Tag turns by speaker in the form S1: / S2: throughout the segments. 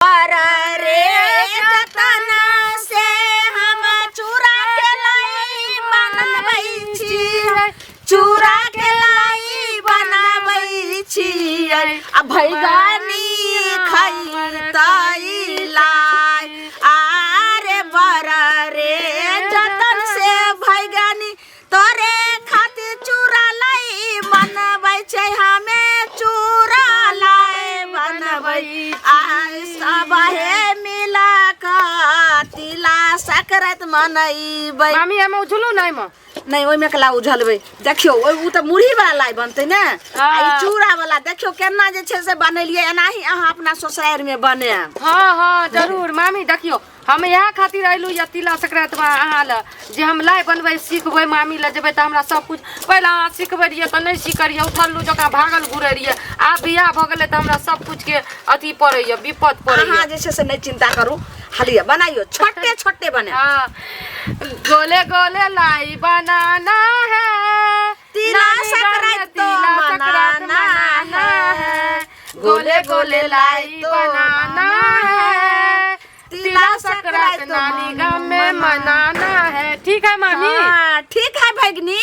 S1: रे जतन से हम चूरा के लाई बनबै छियै, चूरा के लाई बनबै छियै, आ भैगनी खैतै लाई। आरे बर रे जतन से भैगनी तोरे खातिर चूरा लाई बनबै छै, हमे चूरा लाई बनबै। आ सब हे मिला कऽ तिला सकराइत मनैबै।
S2: मामी, एहिमे उझलू ने एहिमे?
S1: नहि, ओहिमे कला उझलबै। देखियौ, ओ तऽ मुरही वाला लाइ बनतै ने, आ ई चूड़ा वाला। देखियौ केना जे छै से बनेलियै। एनाही अहाँ अपना ससुरारिमे बनायब।
S2: हँ, जरूर मामी। देखियौ, हम इएह खातिर अयलहुँ यऽ तिला संक्रान्तिमे अहाँ लए जे हम लाइ बनबै सिखबै। मामी लए जेबै तऽ हमरा सब किछु पहिले अहाँ सिखबै रहियै तऽ नहि सीखै रहियै, उठल्लू जकाँ भागल घुरै रहियै। आब बियाह भऽ गेलै तऽ हमरा सब किछुके अथी पड़ैए, विपत पड़ैए।
S1: अहाँ जे छै से नहि चिन्ता करू, हालिया बनाइयो, छोटे छोटे बनायब।
S2: हाँ, गोले गोले लाई बनाना है,
S1: तिला
S2: नानी घर में
S1: संक्रांति तो
S2: तिला संक्रांति
S1: मनाना
S2: मनाना
S1: है,
S2: है, गोले गोले लाई
S1: तो
S2: बनाना है,
S1: तिला
S2: तिला संक्रांत
S1: संक्रांति
S2: नानी गाम में मनाना है। ठीक है मामी?
S1: हाँ, ठीक है भगनी।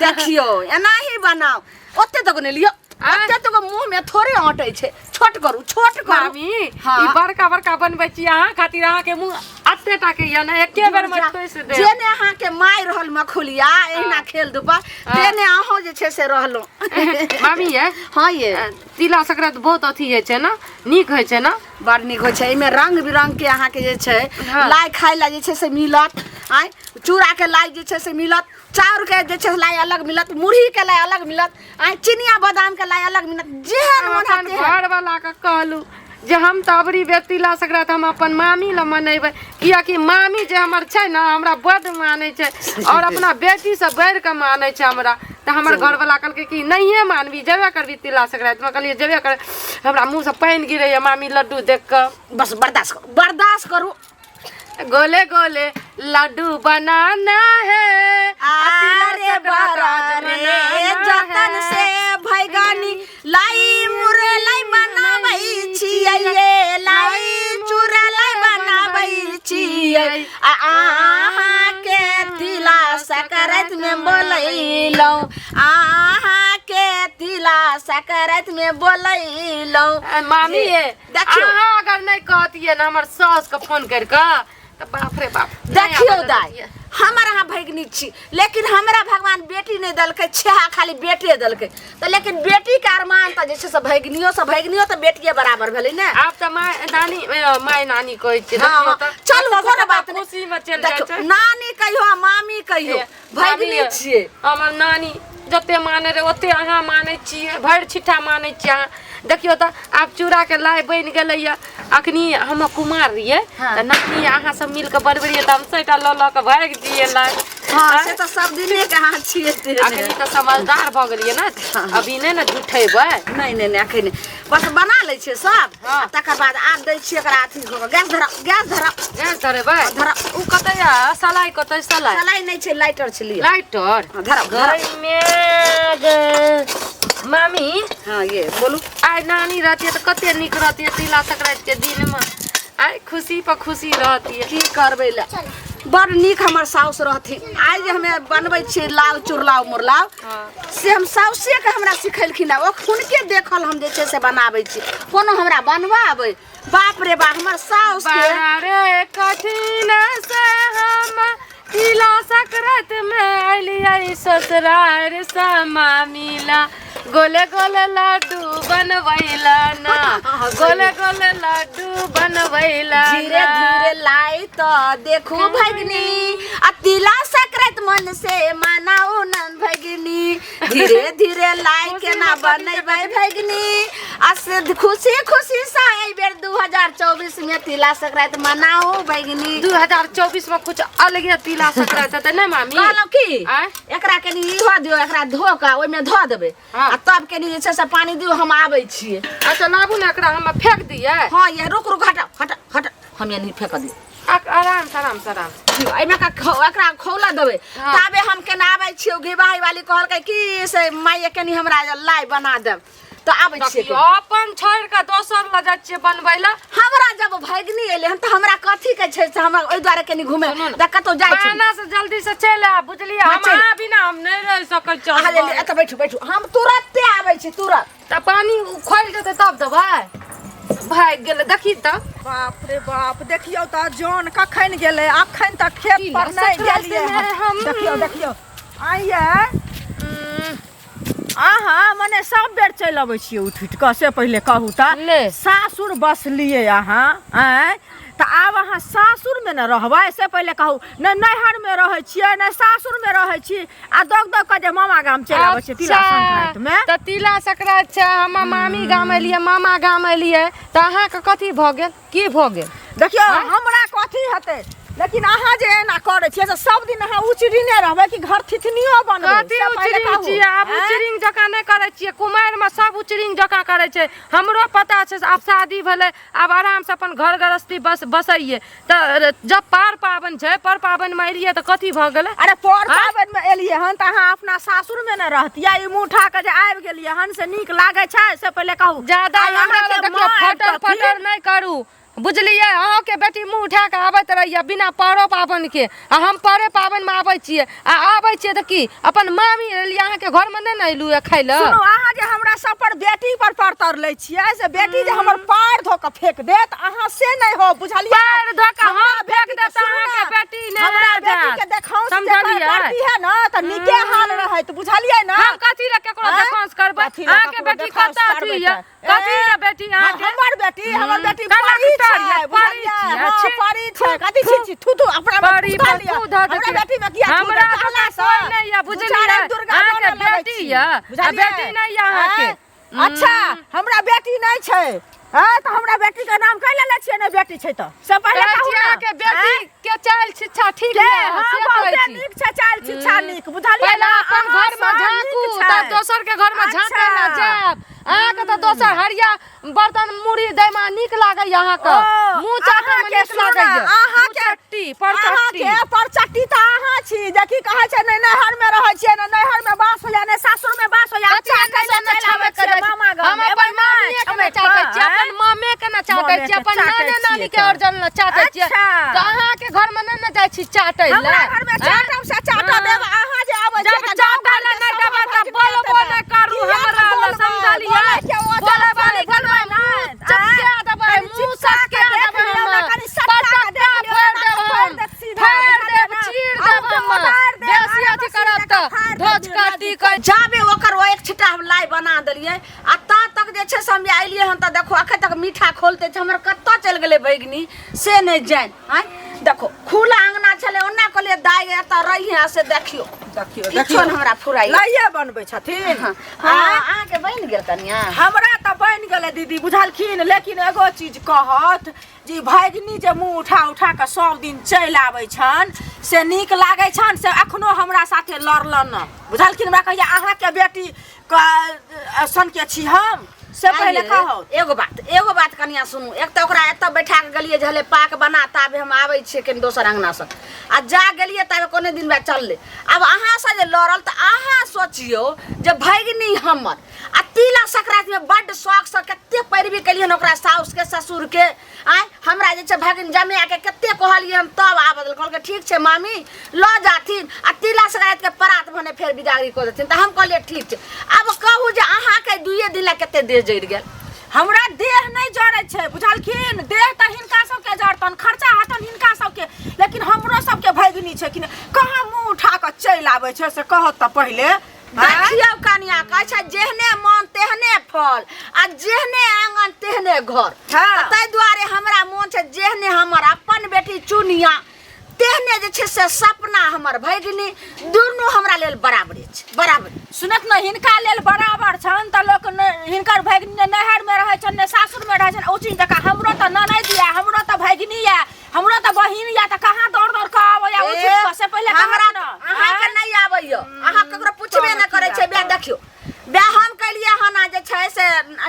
S1: देखियो, एनाही बनाओ। ओते तक नहि लियो। ओते तक मुंह में थोड़े अटै छै। छोट करू, छोट करू।
S2: मामी,
S1: हाँ।
S2: ई बड़का बड़का बनबै छी अहाँ खातिर, अहाँ के मुंह अते टा के ये ने, एके बेर में ठोस दे।
S1: जेने अहाँ के मारि रहल मखुलिया एहिना खेल धूपा, तेने अहूँ जे छै से रहलहुँ।
S2: मामी ये।
S1: हाँ ये।
S2: तिला संक्रांति बहुत अथी होइ छै ने, नीक होइ छै ने?
S1: बड़ नीक होइ छै। एहिमे रंग बिरंग के अहाँके जे छै लाइ खाय लए जे छै से मिलत। आँय, चूड़ाके लाइ जे छै से मिलत, चाउरके जे छै से लाइ अलग मिलत, मुरहीके लाइ अलग मिलत, आँय, चिनिया बादामके लाइ अलग मिलत। जेहन
S2: हम
S1: मोन
S2: अपन
S1: हैत तेहन।
S2: घरवाला के कहलू जे हम तऽ अबरी बेर तिला संक्रांति हम अपन मामी लए मनेबै, कियाकि मामी जे हमर छै ने, हमरा बड्ड मानै छै आओर अपना बेटीसँ बढ़ि कऽ मानै छै हमरा। तऽ हमर घरवाला कहलकै कि नहिए मानबी, जेबे करबी तिला संक्रांतिमे? कहलियै जेबे कर। हमरा मुँहसँ पानि गिरैए मामी लड्डू देख कऽ।
S1: बस बर्दाश्त करू, बर्दाश्त करू।
S2: गोले गोले लड्डू बनाना है, तिला
S1: आरे
S2: संक्रांत आज
S1: बरा रे
S2: मनाना
S1: जतन
S2: है।
S1: से भैगनी लाई मुरलाई बनाबै छियै ये, लाई चूड़ालाई बनाबै छियै, आ अहाँके तिला सकराइत मे बोलैलहुँ, अहाँके तिला सकराइत मे बोलैलहुँ।
S2: मामी ये,
S1: देखियौ।
S2: अहाँ अगर नहि कहतियै ने हमर सास के फोन करि कऽ तऽ बाप रे बाप नहि
S1: देखियौ
S2: आबऽ
S1: दाइ,
S2: दैतियै।
S1: हमर अहाँ भगिनी छी, लेकिन हमरा भगवान बेटी नहि देलकै, छेहा खाली बेटे देलकै। तऽ लेकिन बेटीके अरमान तऽ जे छै से भगिनियो से, भगिनियो तऽ बेटिए बराबर भेलै ने।
S2: आब तऽ माय नानी, माय नानी कहै छियै।
S1: हाँ,
S2: देखियौ तऽ
S1: चलू,
S2: कतऽ से
S1: कोनो
S2: कतऽ
S1: बात नहि।
S2: खुशी मे चलि जाइ
S1: देखियौ,
S2: छै।
S1: नानी कहियो आ मामी कहियो,
S2: ए,
S1: भगिनी
S2: मामी,
S1: छियै।
S2: हमर नानी जते माने रहे ओते अहाँ मानै छियै, भरि छिट्टा मानै छियै अहाँ। देखियौ तऽ आब चूड़ाके लाइ बनि गेलैए। अखनी हम कुमार रहियै तऽ नानी अहाँ सब मिल कऽ बनबै रहियै तऽ हम सैटा लऽ लऽ कऽ भागि जइयै लाइ।
S1: हाँ, से तऽ सब दिने के अहाँ छियै से।
S2: अखनी तऽ समझदार भऽ गेलियै ने, अभी नहि ने झूठेबै।
S1: नहि नहि नहि, अखन नहि। बस बना लै छियै सब।
S2: हाँ।
S1: आ तकर बाद आब दै छियै एकरा अथी कऽ कऽ। गैस धरा, गैस धरा।
S2: गैस धरेबै?
S1: धरा।
S2: ओ कतऽ यऽ सलाइ? कतऽ सलाइ?
S1: सलाई नहि छै, लाइटर छै, लिअ।
S2: लाइटर?
S1: हाँ, धरा, धरा।
S2: गई मे मामी।
S1: हाँ ये, बोलू।
S2: आइ नानी रहतियै तऽ कते नीक रहतियै। तिला संक्रांति के दिनमे आइ खुशी पर खुशी रहतियै।
S1: की करबै ले, बड़ नीक हमर साउस रहथिन। आइ जे हमे बनबै छियै लाल चुरलाव मुरलाव, से हम साउसेके हमरा सिखेलखिन। आ ओ हुनके देखल हम जे छै से बनाबै छी। कोनो हमरा बनबऽ आबै? बाप रे बाप, हमर साउस के
S2: बड़ा रे कठिन से हम तिला संक्रांति में अलियै ससुरार से मामिला, गोले गोले लड्डू बनबैला ना, गोले गोले लड्डू बनबैला।
S1: धीरे धीरे लाई तो देखू भगनी, आ तिला संक्रांति मन से मनाउ नन भगनी। धीरे धीरे लाई केना बनेबै भगनी, आ से खुशी खुशी से एहि बेर 2024 में तिला संक्रांति मनाउ भगनी।
S2: 2024 में कुछ अलगे तिला संक्रांति हेतै ने मामी?
S1: कहलहुँ की,
S2: आँय?
S1: एकरा कनि इहो दियौ, एकरा धो कऽ ओहिमे धऽ देबै। आ तब कनि जे छै से पानि दियौ, हम आबै छियै।
S2: अच्छा, लाबू ने, एकरा हम फेंक दियै।
S1: हँ ये, रुक रुक, हटा हटा हटा, हम ये नहीं फेंक दियौ।
S2: आराम से, आराम से, आराम से।
S1: दियौ, एहिमे का एकरा खौला देबै। ताबे हम केना आबै छियै। घिबाही वाली कहलकै कि से माय, कनि हमरा लाइ बना देब। तऽ आबै छियै।
S2: देखियौ, अपन छोड़ि कऽ दोसर लऽ जाइ छियै बनबै लए।
S1: हमरा जब भगिनी एलै हन तऽ हमरा कथी के छै से हमरा ओहि दुआरे कनि घुमे
S2: सुनू ने।
S1: तऽ कतहु जाइ छी।
S2: बहाना से जल्दी से चलि आयब, बुझलियै?
S1: हाँ,
S2: हम
S1: चलि।
S2: अहाँ बिना हम नहि रहि सकै छी।
S1: अहाँ जल्दी एतऽ बैठू, बैठू, हम तुरन्ते आबै छी, तुरन्त।
S2: तऽ पानी खोलि देतै तब देबै। भागि गेलै, देखी तऽ।
S3: बाप रे बाप, देखियौ तऽ जन कखन गेलै, अखन तक खेत पर नहि गेलियै हम। देखियौ देखियौ, आइये अहाँ मने सब बेर चलि अबै छियै उठि उठि कऽ, से पहिले कहू तऽ।
S2: ले।
S3: सासुर बसलियै अहाँ, आँय, तऽ आब अहाँ सासुरमे ने रहबै, से पहिले कहू ने। नैहरमे रहै छियै ने सासुरमे रहै छी, आ दौग दौग कऽ जे मामा गाम चलि आबै छियै तिला संक्रान्तिमे।
S2: तऽ तिला संक्रान्ति छै, हम मामी गाम एलियै, मामा गाम एलियै, तऽ अहाँके कथी भऽ गेल? की भऽ गेल?
S3: देखियौ, हमरा कथी हेतै, लेकिन अहाँ जे एना करै छियै से सब दिन अहाँ उचरिने रहबै कि घर थिथनियो बनबै?
S2: कथी
S3: से पहिले
S2: उचरिंग
S3: कहू।
S2: छियै? आब
S3: आँय?
S2: उचरिंग जकाँ नहि करै छियै। कुमारिमे सब उचरिंग जकाँ करै छै, हमरो पता छै। आब शादी भेलै, आब आरामसँ अपन घर गृहस्थी बस बसैयै। तऽ जब पार पाबनि छै, पर पाबनिमे एलियै तऽ कथी भऽ गेलै?
S3: अरे पर
S2: आँय?
S3: पाबनिमे एलियै हन तऽ अहाँ अपना सासुरमे ने रहतियै, ई मुँह उठा कऽ जे आबि गेलियै हन से नीक लागै छै, से पहिले कहू।
S2: ज्यादा
S3: आइ
S2: हमरा
S3: अहाँके
S2: लग देखियौ
S3: माँ
S2: फटर
S3: आबितथिन।
S2: फटर नहि करू, बुझलियै? अहाँके बेटी मुँह उठा कऽ आबैत रहैया बिना परो पाबनिके, आ हम परे पाबनिमे आबै छियै। आ आबै छियै तऽ की अपन मामी एलियै अहाँके घरमे नहि ने एलहुँ खाय लए।
S3: सुनू, अहाँ जे हमरा सब पर बेटी पर परतर लै छियै, से बेटी जे हमर पार धो कऽ फेंक देत अहाँ से नहि हो, बुझलियै?
S2: पाएर धो कऽ
S3: हमरा
S2: हम फेंक
S3: बेटी
S2: देब
S3: के
S2: तऽ
S3: सुनू
S2: अहाँके
S3: ने,
S2: बेटी नहि
S3: हमरा
S2: रहि
S3: बेटी
S2: जायत।
S3: के देखाउस जे
S2: समझलियै?
S3: करती है ने तऽ नीके हाल रहैत, बुझलियै ने?
S2: हम कथी लए केकरो
S3: आँय?
S2: देखाउस करबै?
S3: कथी लए
S2: अहाँके
S3: ककरो
S2: बेटी
S3: देखाउस
S2: कतऽ
S3: करबै
S2: अथी यऽ?
S3: तऽ?
S2: कथी
S3: ए,
S2: यऽ बेटी अहाँके?
S3: हमर बेटी, हमर बेटी
S2: कलक
S3: परी
S2: तर
S3: छै,
S2: यऽ, परी
S3: बुझलियै?
S2: छियै,
S3: हाँ,
S2: छी।
S3: परी छै। कथी छी छी थू थू अपना में
S2: परी
S3: घुसा
S2: पर
S3: लिअ।
S2: थू धऽ
S3: हमरा
S2: देतियै।
S3: बेटी में किया थू
S2: हमरा
S3: देत?
S2: तऽ
S3: कहला सँ।
S2: कोइ नहि यऽ,
S3: दू
S2: बुझलियै?
S3: चारि एक दुर्गा
S2: अहाँके
S3: बनऽ लगै
S2: बेटी
S3: छी,
S2: यऽ, आ
S3: बुझलियै?
S2: बेटी नहि यऽ अहाँके।
S3: आँय? अच्छा, हमरा बेटी नहि छै, हँ, तऽ हमरा बेटी के नाम कैला लै छियै? नहि बेटी छै तऽ से पहिले
S2: कहै
S3: कहू
S2: छी
S3: ने।
S2: अहाँके बेटी
S3: आँय?
S2: के चालि शिक्षा ठीक
S3: के?
S2: यऽ,
S3: हाँ,
S2: से कहै
S3: बहुते
S2: छी।
S3: नीक छै चालि शिक्षा, नीक, बुझलियै
S2: पहिले
S3: ने?
S2: अपन
S3: अहाँ
S2: घर में
S3: सँ
S2: झाँकू
S3: नीक छै।
S2: तब दोसर के घर में झाँके लए
S3: अच्छा।
S2: जायब। अहाँके तऽ दोसर हरिया बर्तन मुड़ी दै में नीक लागैया, अहाँके
S3: ओ,
S2: मुँह चाटै में
S3: अहाँके
S2: नीक
S3: सुनू ने,
S2: लागैया।
S3: अहाँके
S2: चट्टी पर चट्टी।
S3: अहाँके परचट्टी तऽ अहाँ छी, जे की कहै छै, नहि नैहर में रहै छियै, ने नैहर में बास होइया, ने सासुर में बास होइया।
S2: कथी
S3: चाटै
S2: एने
S3: लए
S2: से
S3: चलि आबै
S2: छाबै
S3: छियै
S2: करै छी?
S3: मामा गाम।
S2: हम
S3: एबै
S2: अपन
S3: नहि,
S2: मामिए के ने
S3: छमैठ
S2: चाटै
S3: कऽ,
S2: छियै, अपन
S3: आँय?
S2: मामे के ने चाटै
S3: मामे
S2: छियै,
S3: के
S2: अपन
S3: चाटै
S2: नाने नानी
S3: छियै
S2: के
S3: तऽ।
S2: अर्जन ने चाटै छियै।
S3: अच्छा।
S2: तऽ अहाँके घर में नहि ने जाइ छी चाटै लए?
S3: हमरा घर में
S2: आँय?
S3: चाटब से चाटऽ
S2: हाँ।
S3: देब? अहाँ जे आबै छियै
S2: जब
S3: तऽ गाँव
S2: चाटै लए
S3: घरके
S2: नहि
S3: सब
S2: देबै तऽ
S3: भजनी
S2: बोलबो
S3: हेतै।
S2: नहि करू
S3: किया
S2: हमरा
S3: तऽ
S2: लए,
S3: बोलबै?
S2: समझलियै?
S3: बोलैके ओ
S2: बोलै
S3: जात
S2: वाली
S3: छै,
S2: बोलबै
S3: बोलबै
S2: मुँह
S3: नहि।
S2: चपका देबै,
S3: कनि
S2: मुँह
S3: चिपका
S2: सटका
S3: कऽ देख
S2: देबै
S3: लियौ ने,
S2: हम।
S3: कनि सटका कऽ देख
S2: पटक्का
S3: लियौ
S2: फोड़ि
S3: ने,
S2: देब
S3: तऽ
S2: हम,
S3: फोड़ि देत सीधा,
S2: फाड़ि
S3: बुझलियै
S2: देब,
S3: ने?
S2: चीर
S3: अहूँ
S2: देब
S3: के
S2: हम।
S3: उतारि देब,
S2: बेसी
S3: आराम
S2: अथी
S3: से
S2: करब
S3: जकाँ
S2: तऽ
S3: फाड़ि देब,
S2: धोज काटी कऽ
S1: जाबे ओकर ओ एक छिट्टा हम लाइ बना देलियै आ ता तक जे छै से हम एलियै हन तऽ देखो अखन तक मीठा खोलते छै। हमर कतऽ चलि गेलै भगिनी से नहि जानि। आँय देखो, खुला अंगना छलै, ओना कहलियै दाइ एतऽ रहिहे, से देखियौ
S3: देखियौ
S1: किछो
S3: देखियौ
S1: ने हमरा फुराइ।
S3: लाइए बनबै छथिन।
S1: हँ,
S3: आँय?
S1: अहाँके बनि गेल कनिया?
S3: हमरा तऽ बनि गेलै दीदी, बुझलखिन, लेकिन एगो चीज कहत जे ई भगिनी जे मुँह उठा उठा कऽ सब दिन चलि आबै छनि से नीक लागै छनि? से एखनो हमरा साथे लड़लन ने, बुझलखिन, हमरा कहैया अहाँके बेटी सनके छी हम, से पहिले कहू।
S1: एगो बात, एगो बात कनिया सुनू। एक तऽ ओकरा एतऽ बैठा कऽ गेलियै जे हले पाक बना, ताबे हम आबै छियै कनि दोसर अंगनासँ, आ जा गेलियै ताबे कोने दिन बाद चललै। आब अहाँसँ जे लड़ल तऽ अहाँ सोचियौ जे भगिनी हमर आ तिला संक्रान्तिमे बड्ड शौकसँ कते पैरवी केलियै ओकरा साउसके ससुरके। आँय, हमरा जे छै भगिन जमाएके कते कहलियै हम तब आबऽ देलकै। कहलकै ठीक छै मामी, लऽ जाथिन, आ तिला संक्रान्तिके परात भने फेर बिदागरी कऽ देथिन। तऽ हम कहलियै ठीक छै। आब कहू जे अहाँके दुइए दिन लए कते देह जरि गेल?
S3: हमरा देह नहि जरै छै, बुझलखिन, देह तऽ हिनका सबके जरतन, खर्चा हेतन हिनका सबके, लेकिन हमरो सबके भगिनी छै कि नहि, कहाँ मुँह उठा कऽ चलि आबै छै से कहत तऽ पहिले।
S1: देखियौ कनिया, कहै छै जेहने मन तेहने फल आ जेहने आंगन तेहने घर।
S3: हाँ।
S1: तऽ ताहि दुआरे हमरा मोन छै जेहने हमर अपन बेटी चुनिया तेहने जे छै से सपना हमर भगिनी, दुनू हमरा लेल बराबरे छै, बराबर।
S3: सुनत ने, हिनका लेल बराबर छनि तऽ लोक हिनकर भगिनी ने नैहरमे रहै छनि ने सासुरमे रहै छनि। ओ चीज जकाँ हमरो तऽ ननैद यऽ, हमरो तऽ भगिनी यऽ, हमरो तऽ बहिन यऽ, तऽ कहाँ दौड़ दौड़ कऽ आबैया ओ चीज कऽ, से पहिले
S1: हमरा
S3: कहत ने।
S1: अहाँके नहि आबैया, अहाँ ककरो पुछबे नहि करै छै। बे देखियौ, बे हम केलियै हन आ जे छै से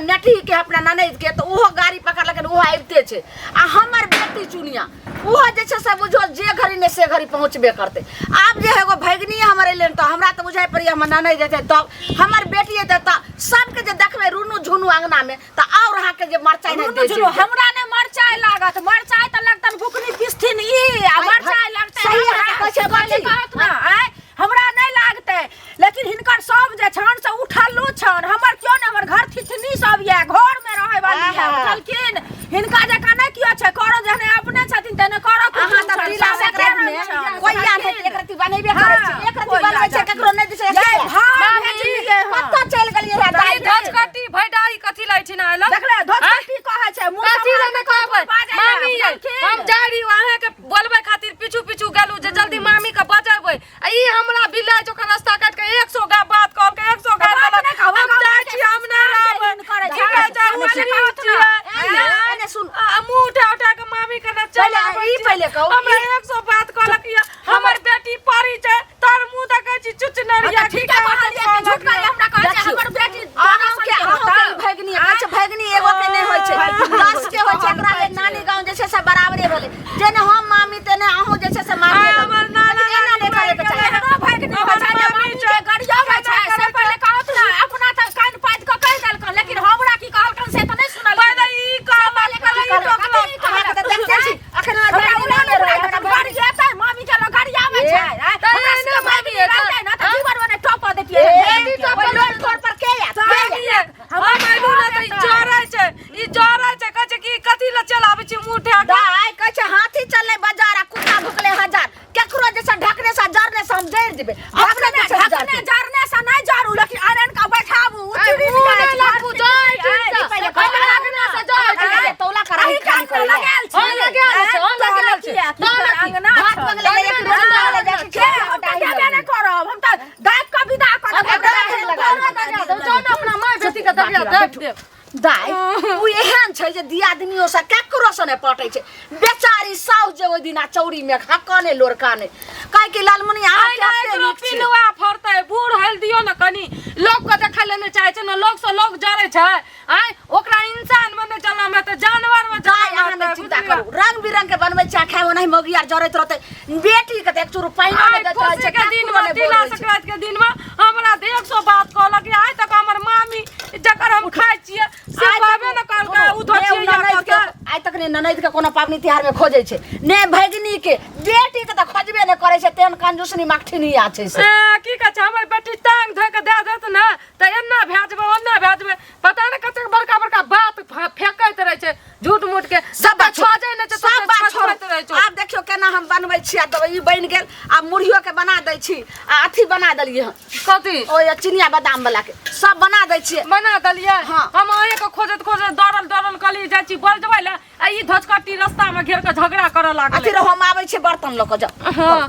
S1: नेटही के अपना ननैद के, तऽ ओहो गाड़ी पकड़लकै, ओहो आबिते छै, आ हमर बेटी अति चुनिया ओहो जे छै से बुझो जे घड़ी ने से घड़ी पहुँचबे करतै। आब जे एगो भगिनी हमर अयलै तऽ हमरा तऽ बुझाइ पड़ैए हमर ननैद जेतै तब हमर बेटी एतै तऽ सबके जे देखबै रुनू झुनू अङ्गनामे तऽ आओर अहाँके जे मरचाइ नहि
S3: रुनू
S1: दै
S3: झुनू हमरा नहि मरचाइ लागत, मरचाइ तऽ लगतन बुकनी पिसथिन ई आ मरचाइ लगतै
S1: सही
S3: हमरा।
S1: अहाँके कहै छै
S3: पहिले
S1: कथी?
S3: कहत ने आँय, हमरा नहि लागतै, लेकिन हिनकर सब जे छन से उठल्लू छन, हमर क्यों ने, हमर घर थिथनी सब ये, घर में रहे वाली है,
S1: आहा।
S3: बुझलखिन? हिनका जकाँ नहि कियो छै, करो जहने अपने छथिन तेहने करो
S1: अहाँ
S3: कुटुम
S1: तऽ
S3: छन,
S1: तिला
S3: सब एके
S1: संक्रांति
S3: रंग
S1: मे
S3: छन,
S1: कोई आन
S3: बुझलखिन?
S1: हेतै, एक रत्ती बनेबे करै छै,
S3: हाँ,
S1: एक रत्ती
S3: कोई
S1: बनबै छै,
S3: आजाद
S1: केकरो नहि दै छै।
S3: यै, भाव
S2: मामी,
S3: भेजलियै हँ।
S1: कतऽ चलि गेलियै रे दाइ?
S2: ई धोजकट्टी भैडारी कथी लै छी ना आयल?
S3: देखले धोती कहै छै मुँह
S2: कथी
S3: सम्हार
S2: लए नहि
S3: कऽ
S2: कहबै
S3: बाजै लए,
S2: मामी यै?
S3: बुझलखिन?
S2: हम जाइ रही अहाँके बोलबै खातिर, पीछू पीछू गेलहुँ जे जल्दी मामी के बजेबै, आ ई हमरा बिलाइ जकाँ रास्ता काटि के 100 गा बात कहलकै, 100 गा
S3: बात
S2: देलक।
S3: नहि कहबै,
S2: हम जाइ छी, हम नहि रहबै।
S3: करै
S2: की कहै छै,
S3: छै,
S2: उछली
S3: कहत ना।
S2: छियै।
S1: एने एने सुन।
S2: आ मुँह उठा उठा के मामी के ने चलि
S1: पहिले
S2: आबै
S1: ई
S2: छी।
S1: पहिले कहू,
S2: हमरा 100 बात कहलक यऽ, हमर बेटी परी छै, तोहर मुँह देखै छी चुचनरिया।
S3: अच्छा,
S2: की
S3: ठीके कहलियै कि झूठ कहलियै? हमरा कहै छै
S1: देखियौ,
S3: हमर बेटी दाना
S1: अहाँके
S3: सन के
S1: अहाँके
S3: होतौ।
S1: ई भगिनी कहै छै, भगिनी एगो के नहि होइ छै, 10 के होइ छै। एकरा लेल नानी गाँव जे छै से बराबरे भेलै, जेने हम मामी तेने अहूँ जे छै से मामी।
S2: आय, हमर नाना
S1: लेकिन एना नहि
S2: नानी
S1: करैके चाही।
S3: एहनो भगिनी होइ छै जे मामी के गरियाबै छै, से पहिले कहत ना, अपना तऽ कान पाति कऽ कहि देलकन, लेकिन हमरा की कहलकन से तऽ नहि सुनलखिन।
S2: पहिले ई कहलक, पहिले ई टोकलक।
S1: अहाँके तऽ देखते छी अखन हमर
S3: हमरा
S1: भगिनी
S3: उलान
S1: नहि रहै,
S3: उलान
S1: हमरा
S3: तऽ गरियेतै, मामी के लोग गरियाबै छै। आँय,
S2: तऽ
S3: हमरा
S2: एहने
S3: सबके
S2: मामी
S3: भगिनी रहतै ने तऽ
S2: हँ?
S3: जीवन मे टप दैतियै।
S1: ए, ओहि लोल ठोर पर के आयत? के आयत?
S2: मामी यै, हम अयलहुँ ने तऽ ई जरै छै, ई जरै छै, कहै छै कि कथी लए चलि आबै छी मुँह उठा कऽ?
S1: दाइ कहै छै हाथी चललै बाजार आ कुत्ता भुकलै हजार। केकरो जैसे ढकने से जरने से हम जरि देबै, अपने
S3: ढकने
S1: जे छै
S3: ढकने
S1: जरतै।
S3: जरने से नहि जरू, लेकिन आनन के बैठाबू
S2: आइ
S3: उचड़ी
S2: मुँह
S3: जाइ
S2: नहि
S3: छै,
S2: लगबू, जाइ
S3: आइ,
S2: छी
S1: पहिले
S2: तऽ। हमरा अङ्गना से जाइ छी।
S1: अहाँके तौला कराही
S3: अही
S1: खाली
S3: कान
S1: करै लए।
S3: लगायल छै।
S2: हँ, लगायल छै, हँ, लगायल छै।
S3: किया? की
S2: तहन
S3: तोहर
S2: की?
S3: अङ्गना
S1: भात
S3: छौ?
S1: बगले एक रोटी बगले जाइ छै,
S3: के हम तऽ देबे नहि करब, हम तऽ दाबि कऽ विदा कऽ देबै।
S1: अब दाबि लगा
S2: तोरा दगा देब, जाउ ने अपना माय बेटीके दबिया दाबि देब।
S1: दाइ ओ एहन छै जे दियादनियो से केकरो से नहि पटै छै बेचारी साउस, जे ओहि दिना चौरी में हकने लोरकाने काहे कि लालमुनि अहाँ
S2: आइ ने
S1: कते
S2: एकरो
S1: नीक छी।
S2: पिलुआ फड़तै, बूढ़ हेल दियौ ने कनी, लोकके देखै लए नहि चाहै छै ने, लोकसँ लोक जरै छै। आँय, ओकरा इंसान मे नहि जनम हेतै, जानवर मे
S1: दाइ
S2: जनम
S1: अहाँ नहि
S2: हेतै,
S1: चिंता
S2: बुझलियै?
S1: करू, रंग बिरंग के बनबै छै खाय, ओनाही मौगी आर जरैत रहतै। बेटी के तऽ एक चूरू पानिओ नहि
S2: आइ
S1: दैत रहै
S2: खुशी
S1: छै,
S2: के दिन
S1: ककरो
S2: मे,
S1: नहि
S2: तिला
S1: बोलै छै।
S2: संक्रांति के दिन मे हमरा 150 बात कहलक। आइ तक हमर मामी जकर हम खाइ छियै से
S1: आइ तक
S2: कहबे ने कहलकै
S1: सुनू,
S2: उ धोतियै
S1: ने ननैद के आइ तक ने ननैद के कोनो पाबनि तिहार में खोजै छै, ने भगिनी के, बेटी के तऽ खोजबे नहि करै छै, तेहन कंजूसनी मकठिनी आ छै से।
S2: ए, की कहै छै, हमर बेटी टांग धोइ के दए देत ने तऽ एना भए जेबै, ओना भए जेबै, पता नहि कतेक बड़का बड़का बात फेकैत रहै छै झूठ मूठ के।
S1: सब बात छोड़ू,
S2: छोजै नहि छै,
S1: सब बात छोड़ू।
S2: छोड़ैत रहै छै।
S1: आब देखियौ केना हम बनबै छी। आ देबै ई बनि गेल, आब मुरहियो के बना दै छी आ अथी बना देलियै हन।
S2: कथी?
S1: ओ चिनिया बादाम वाला के सब बना दै छियै।
S2: बना देलियै?
S1: हाँ।
S2: हम अहेंके खोजैत खोजैत दौड़ल दौड़ल कहलियै जाइ छी बजबै लए, आ ई धोजकट्टी रास्ता मे घेर के झगड़ा करऽ लागल।
S1: अथी रहो, हम आबै छियै बर्तन लऽ कऽ, जाउ।
S2: हाँ।